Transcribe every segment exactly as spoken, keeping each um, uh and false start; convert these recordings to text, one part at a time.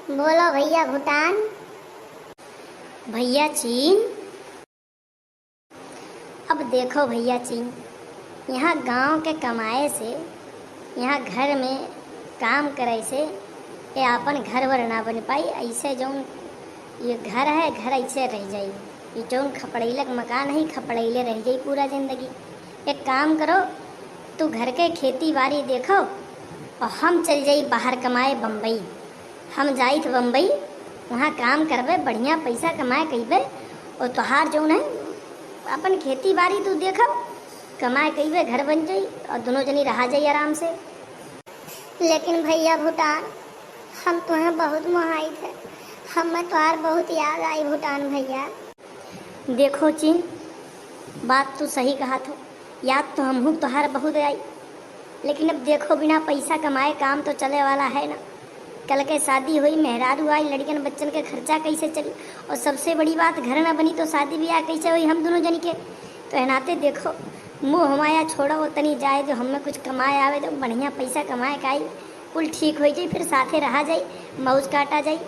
बोलो भैया भूटान। भैया चीन, अब देखो भैया चीन, यहाँ गाँव के कमाए से, यहाँ घर में काम करे से ये आपन घर वर ना बन पाई। ऐसे जौन ये घर है, घर ऐसे रह जाई। ये जौन खपड़ैलक मकान है, खपड़ैले रह जाई पूरा जिंदगी। एक काम करो, तू घर के खेती बाड़ी देखो और हम चल जाई बाहर कमाए बम्बई। हम जाइत बम्बई, वहाँ काम करबे, बढ़िया पैसा कमाए कइबे, और तोहार जौन है अपन खेती बाड़ी तू देखो, कमाए कइबे, घर बन जाई और दोनों जनी रहा जाई आराम से। लेकिन भैया भूटान, हम तुहें बहुत मोहाइत है, हमें तोहार बहुत याद आई भूटान भैया। देखो चीन, बात तू सही कहत हो, याद तो हमहू तोहार बहुत आई, लेकिन अब देखो बिना पैसा कमाए काम तो चले वाला है ना। कल के शादी होई, मेहरारू आई, लड़िकन बच्चन के खर्चा कैसे चली, और सबसे बड़ी बात घर ना बनी तो शादी ब्याह कैसे होई हम दोनों जनी के। तो ए नाते देखो, मोह माया छोड़ो, तनी जाए जो हमें कुछ कमाए आवे, जो बढ़िया पैसा कमाए के आई, कुल ठीक हो जाई, फिर साथे रहा जाई, मौज काटा जाई।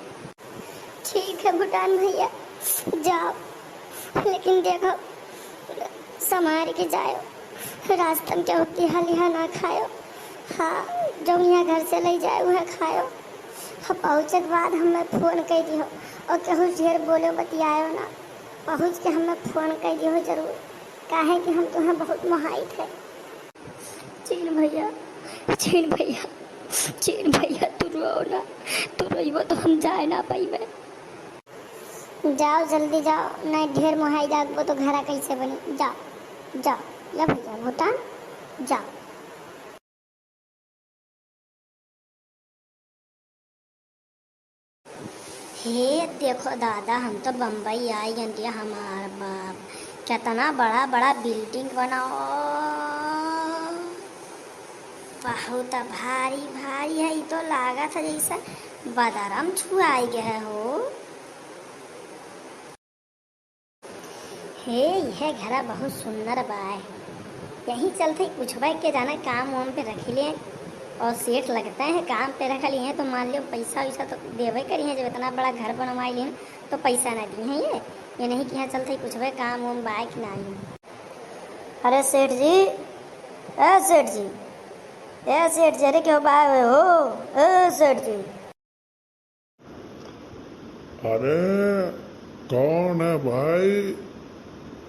ठीक है भूटान भैया, जाओ, लेकिन देखो, संभार के जायो, रास्ता में केहू के हलिया ना खायो। हाँ, जो यहाँ घर से ले जाए, वह खायो। हाँ, पहुँचे के बाद हमें फोन कर दियो, और केहू ढेर बोलो बतियायो ना, पहुँच के हमें फोन कर दियो जरूर, काहे कि हम तुहें बहुत मोहाइत है। चीन भैया, चीन भैया, चीन भैया, तू रो ना, तू रोइबो तो हम जाए ना पाइबे। जाओ, जल्दी जाओ, नहीं ढेर मोहाई जागबो तो घरा कैसे बनी। जाओ, जाओ, ले भैया भूटान, जाओ। हे देखो दादा, हम तो बम्बई आइ गएन रे, हमार बाप, केतना बड़ा बड़ा building बना, ओ, बहुत भारी भारी है। ई तो लागत है जैसे बदरम छुआई गए हो। हे, यह घरा बहुत सुंदर बाय। यही चलते कुछ बाय के जाना काम वाम पे रखी ले और सेठ लगता है काम पे रख लिए तो मान लियो पैसा वैसा तो देवे करी है। जब इतना बड़ा घर बनवाई लिए तो पैसा ना दी है ये, ये नहीं कि यहाँ चलते कुछ बाय काम वाम बाय कि ना। अरे सेठ जी, ए सेठ जी, ए सेठ जी, अरे क्यों बाय हो, ए सेठ जी। अरे, कौन है भाई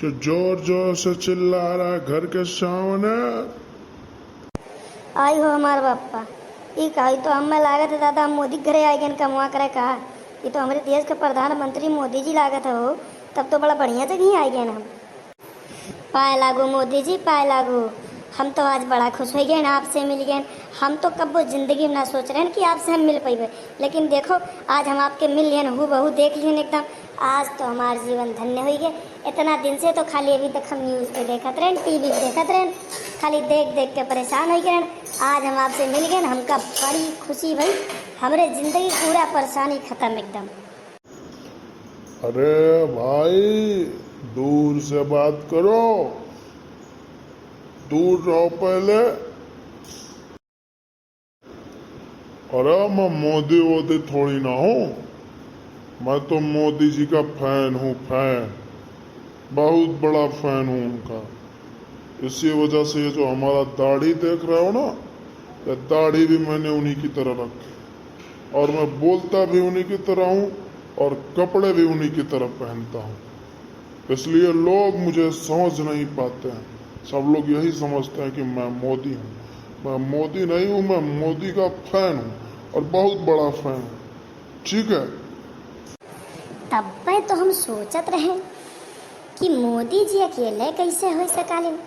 कि जोर जोर से चिल्ला रहा है घर के सामने? आई हो हमार बाप्पा, ई का, ई तो हमें लागत है दादा, हम मोदी के घरे आइ गएन कमवा करे का। ई तो हमरे देश के प्रधानमंत्री मोदी जी लागत है हो, तब तो बड़ा बढ़िया जगह आइ गएन हम। पाए लागू मोदी जी, पाए लागू। हम तो आज बड़ा खुश होइ गएन, आपसे मिल गएन। हम तो कब्बो जिंदगी में ना सोच रहेन कि आपसे हम मिल पइबे, लेकिन देखो, आज हम आपके मिल लिहन, हूबहू देख लिहन एकदम। आज तो हमार जीवन धन्य होइ गए। इतना दिन से तो खाली अभी तक हम news पे देखत रहेन, TV पे देखत रहेन, खाली देख देख के परेशान होइ गएन। आज हम आपसे मिल गएन, हमका बड़ी खुशी भई, हमरे जिंदगी पूरा परेशानी खतम एकदम। अरे भाई, दूर से बात करो, दूर रहो पहले। अरे, मैं मोदी वोदी थोड़ी ना हूँ, मैं तो मोदी जी का fan हूँ, fan, बहुत बड़ा fan हूँ उनका। इसी वजह से ये जो हमारा दाढ़ी देख रहे हो ना, ये दाढ़ी भी मैंने उन्हीं की तरह रखी, और मैं बोलता भी उन्हीं की तरह हूँ और कपड़े भी उन्हीं की तरह पहनता हूँ। इसलिए लोग मुझे समझ नहीं पाते हैं। सब लोग यही समझते हैं कि मैं मोदी हूँ। मैं मोदी नहीं हूँ, मैं मोदी का fan हूँ और बहुत बड़ा fan हूँ। ठीक है। तब्बे तो हम सोचत रहेन कि मोदी जी अकेले कैसे होइ सकालेन।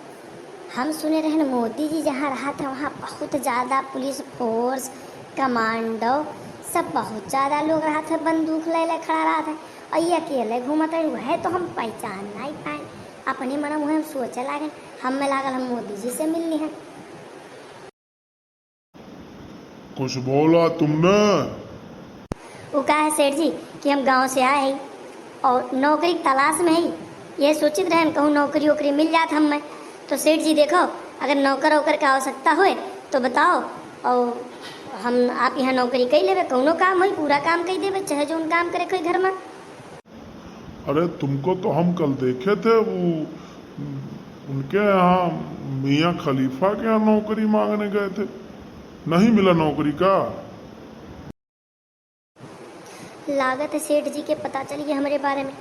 हम सुने रहेन मोदी जी जहाँ रहत हैं, वहाँ बहुत ज्यादा police force, commando, सब बहुत ज्यादा लोग रहत हैं, बंदूक ले ले खड़ा रहत हैं, और ये अकेले घूमत हैं, वह तो हम पहचान नहीं पाएन। अपने मन में हम सोचे लागेन, हमें लागल हम मोदी जी से मिल लिहेन। कुछ बोला तुमने? वो का है सेठ जी कि हम गांव से आए हैं और नौकरी की तलाश में है। ये सोचित रहेन कहूँ नौकरी वोकरी मिल जात हमें। तो सेठ जी देखो, अगर नौकर वोकर का आवश्यकता होए तो बताओ। और हम आप यहाँ नौकरी कइ लेबे, कउनो काम होई, पूरा काम कइ देबे, चाहे जउन काम करे कोई घर मा। अरे, तुमको तो हम कल देखे थे, वो, उनके यहाँ, मियाँ खलीफा के यहाँ नौकरी मांगने गए थे, नहीं मिला नौकरी का? लागत है सेठ जी के पता चल गया हमरे बारे में।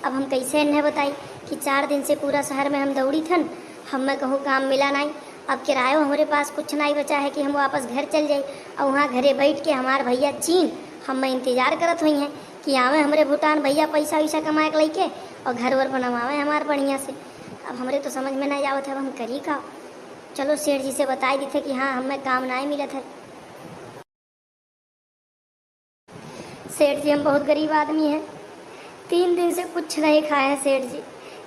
अब हम कैसे इन्हें बताई कि चार दिन से पूरा शहर में हम दौड़ी थन, हमें कहूँ काम मिला नाई। अब किरायो हमरे पास कुछ नाई बचा है कि हम वापस घर चल जाई और वहाँ घरे बैठ के हमार भैया चीन हमें इंतजार करत हुई हैं कि आवे हमरे भूटान भैया पैसा वैसा कमाए के लइके और घर वर बनवावे हमार बढ़िया से। अब हमरे तो समझ में नहीं आवत है, अब हम करी का? चलो सेठ जी से बताई देते कि हाँ, हमें काम नाई मिलत है। सेठ जी, हम बहुत गरीब आदमी हैं, तीन दिन से कुछ नहीं खाए हैं सेठ जी।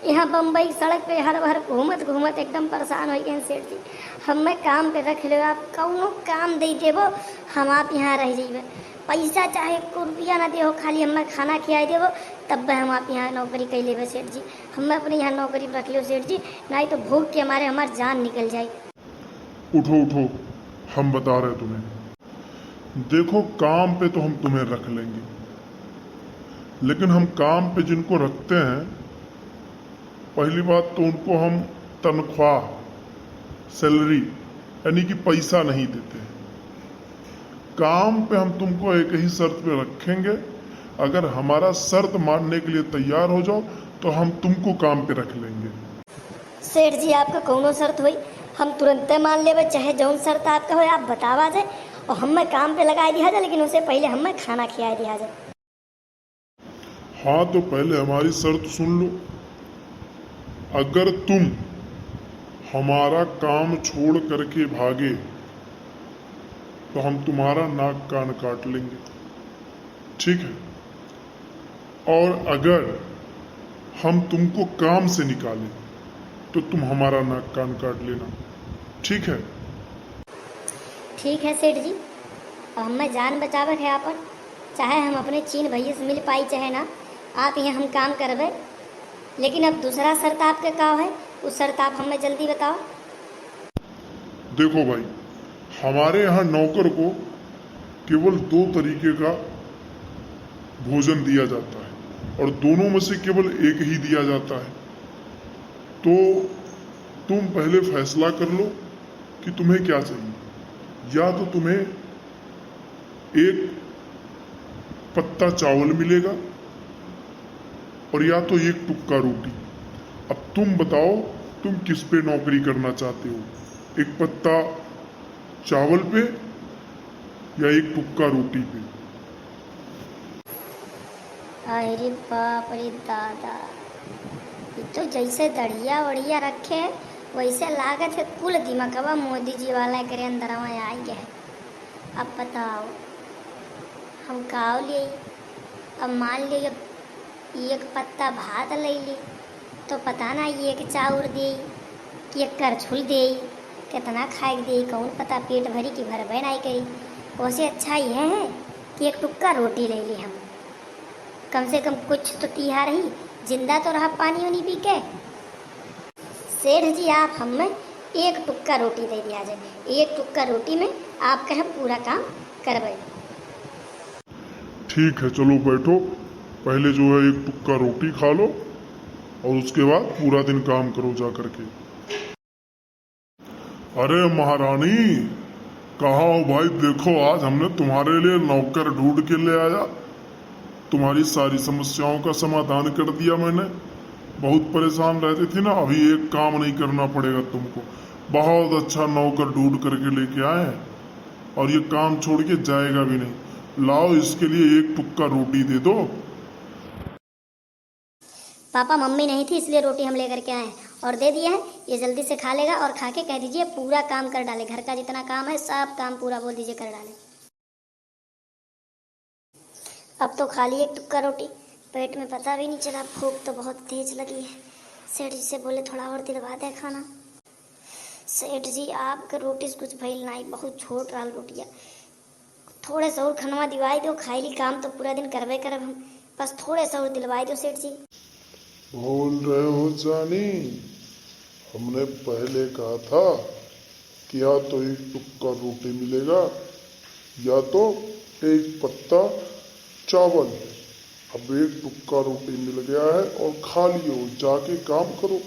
यहाँ बम्बई सड़क पे हर भर घूमत घूमत एकदम परेशान हो गए हैं सेठ जी। हमें काम पे रख लो, आप कउनो काम दे देबो, हम आप यहाँ रह जाइबे। पैसा चाहे एक रुपया ना देहो, खाली हमें खाना खियाए देबो, तब हम आप यहाँ नौकरी कर लेबे सेठ जी। हमें अपने यहाँ नौकरी पे रख लो सेठ जी, नहीं तो भूख के मारे हमार जान निकल जाए। उठो, उठो, हम बता रहे तुम्हें। देखो, काम पे तो हम तुम्हें रख लेंगे, लेकिन हम काम पे जिनको रखते हैं, पहली बात तो उनको हम तनख्वाह, सैलरी, यानी कि पैसा नहीं देते हैं। काम पे हम तुमको एक ही शर्त पे रखेंगे, अगर हमारा शर्त मानने के लिए तैयार हो जाओ, तो हम तुमको काम पे रख लेंगे। सेठ जी, आपका कउनो शर्त होई, हम तुरंते मान लेबे, चाहे जउन शर्त आपका होई, आप बतावा जाए और हमें काम पे लगाए दिया जाए, लेकिन उससे पहले हमें खाना खियाए दिया जाए। हाँ, तो पहले हमारी शर्त सुन लो। अगर तुम हमारा काम छोड़ करके भागे, तो हम तुम्हारा नाक कान काट लेंगे, ठीक है? और अगर हम तुमको काम से निकालें, तो तुम हमारा नाक कान काट लेना, ठीक है? ठीक है सेठ जी, अब हमें जान बचावे के है आपन, चाहे हम अपने चीन भैया से मिल पाई चाहे ना, आप यहाँ हम काम करबे। लेकिन अब दूसरा शर्त आपके का है, उ शर्त आप हमें जल्दी बताओ। देखो भाई, हमारे यहाँ नौकर को केवल दो तरीके का भोजन दिया जाता है और दोनों में से केवल एक ही दिया जाता है। तो तुम पहले फैसला कर लो कि तुम्हें क्या चाहिए। या तो तुम्हें एक पत्ता चावल मिलेगा और या तो एक टुक्का रोटी। अब तुम बताओ, तुम किस पे नौकरी करना चाहते हो, एक पत्ता चावल पे या एक टुक्का रोटी पे? अरे बाप रे दादा, ये तो जैसे दढ़िया वढ़िया रखे है, वैसे लागत है कुल दिमागवा मोदी जी वाला एकरे अंदरवा आई गया है। अब बताओ, हम काव लेई? अब मान लो, एक पत्ता भात ले ली, तो पता ना एक चाउर देई कि एक करछुल देई, कितना खाए के देई, कौन पता पेट भरी कि भरबे नाई करी। वैसे अच्छा यह है कि एक टुक्का रोटी ले ली हम, कम से कम कुछ तो तिहार ही, जिंदा तो रहा पानी उनी पी के। सेठ जी, आप हमें एक टुक्का रोटी दे दिया जाए, एक टुक्का रोटी में आपका हम पूरा काम करवाई। ठीक है, चलो बैठो, पहले जो है एक टुक्का रोटी खा लो और उसके बाद पूरा दिन काम करो जा करके। अरे महारानी, कहाँ हो भाई? देखो, आज हमने तुम्हारे लिए नौकर ढूंढ के ले आया, तुम्हारी सारी समस्याओं का समाधान कर दिया मैंने। बहुत परेशान रहती थी ना, अभी एक काम नहीं करना पड़ेगा तुमको। बहुत अच्छा नौकर ढूंढ करके लेके आए हैं और ये काम छोड़ के जाएगा भी नहीं। लाओ, इसके लिए एक टुक्का रोटी दे दो। पापा, मम्मी नहीं थी, इसलिए रोटी हम लेकर के आए हैं और दे दिए हैं। ये जल्दी से खा लेगा और खा के कह दीजिए पूरा काम कर डाले, घर का जितना काम है सब काम पूरा बोल दीजिए कर डाले। अब तो खा ली एक टुक्का रोटी, पेट में पता भी नहीं चला, भूख तो बहुत तेज लगी है। सेठ जी से बोले थोड़ा और दिलवा दे खाना। सेठ जी, आपके रोटी से कुछ भइल नाई, बहुत छोट रहल रोटिया। थोड़े से और खनवा दिवाई दो, खाई ली, काम तो पूरा दिन करबे करब हम, बस थोड़े से और दिलवाई दो सेठ जी। भूल रहे हो जानी, हमने पहले कहा था कि या तो एक टुक्का रोटी मिलेगा या तो एक पत्ता चावल, अब एक टुक्का रोटी मिल गया है और खा लियो, जाके काम करो।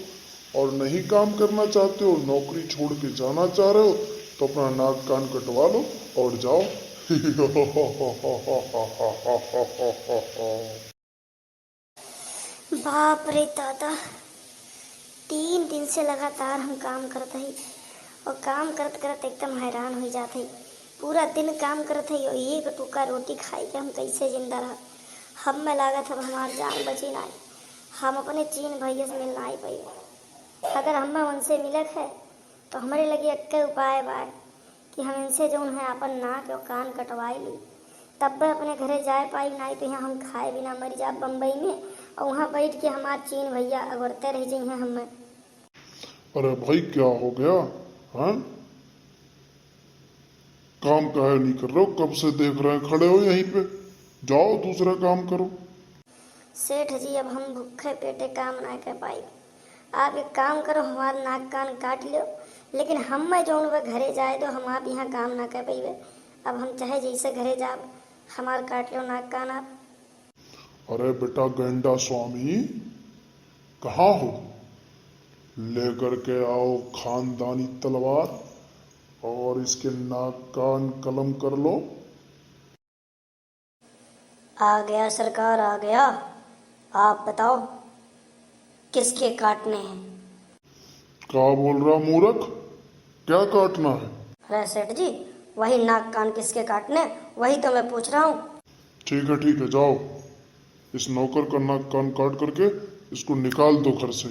और नहीं काम करना चाहते हो, नौकरी छोड़ के जाना चाह रहे हो, तो अपना नाक कान कटवा लो और जाओ। बाप रे दादा, तीन दिन से लगातार हम काम करत हई और काम करत करत एकदम हैरान हो जात हई। पूरा दिन काम करत हई और एक टुका रोटी खाई के हम कैसे जिंदा रह? हम्मे लागत अब हमार जान बची नाई। हम अपने चीन भैया से मिल नाई पाई। अगर हम्मे उनसे मिलक है तो हमरे लगे एक्के उपाय बाय कि हम इनसे जौन है आपन नाक और कान कटवाई ली, तब्बे अपने घरे जाए पाई, नाई तो यहाँ हम खाए बिना मर जाब बम्बई में, और वहाँ बैठ के हमार चीन भैया अगोरते रह जइहें हमें। अरे भाई, क्या हो गया? हाँ, काम काहे नहीं कर रहे हो? कब से देख रहे हैं, खड़े हो यहीं पे, जाओ दूसरा काम करो। सेठ जी, अब हम भूखे पेटे काम ना कर पाई। आप एक काम करो, हमार नाक कान काट लो, लेकिन हम्मे जौन बा घरे जाए दो, हम आप यहाँ काम ना कर पइबे। अब हम चाहे जैसे घरे जाब, हमार काट लो नाक कान आप। अरे बेटा गैंडा स्वामी, कहाँ हो? लेकर के आओ खानदानी तलवार और इसके नाक कान कलम कर लो। आ गया सरकार, आ गया। आप बताओ, किसके काटने हैं? का बोल रहा मूर्ख, क्या काटना है? अरे सेठ जी, वही नाक कान किसके काटने, वही तो मैं पूछ रहा हूँ। ठीक है, ठीक है, जाओ, इस नौकर का नाक कान काट करके इसको निकाल दो घर से।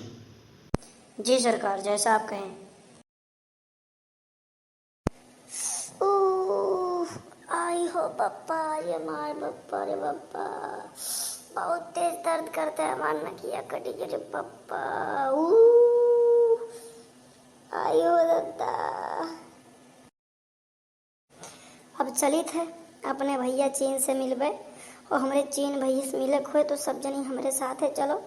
जी सरकार, जैसा आप कहें। उफ, आई हो बप्पा, ये मार बप्पा रे बप्पा, बहुत तेज दर्द करता है हमार नकिया कटी के रे बप्पा। उफ, आई हो दादा। अब चलित है अपने भैया चीन से मिलबे, और हमरे चीन भैया से मिले के होए तो सब जनी हमरे साथ है चलो।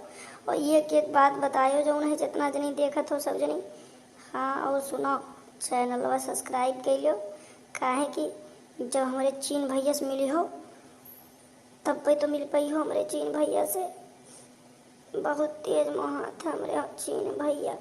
और ये एक बात बतायो जौन है जितना जनी देखत हो सब जनी, हाँ, और सुनो, चैनलवा subscribe कर लो, काहे कि जब हमरे चीन भैया से मिली हो, तब पे तो मिल पाई हो हमरे चीन भैया से। बहुत तेज मोहात है हमरे चीन भैया।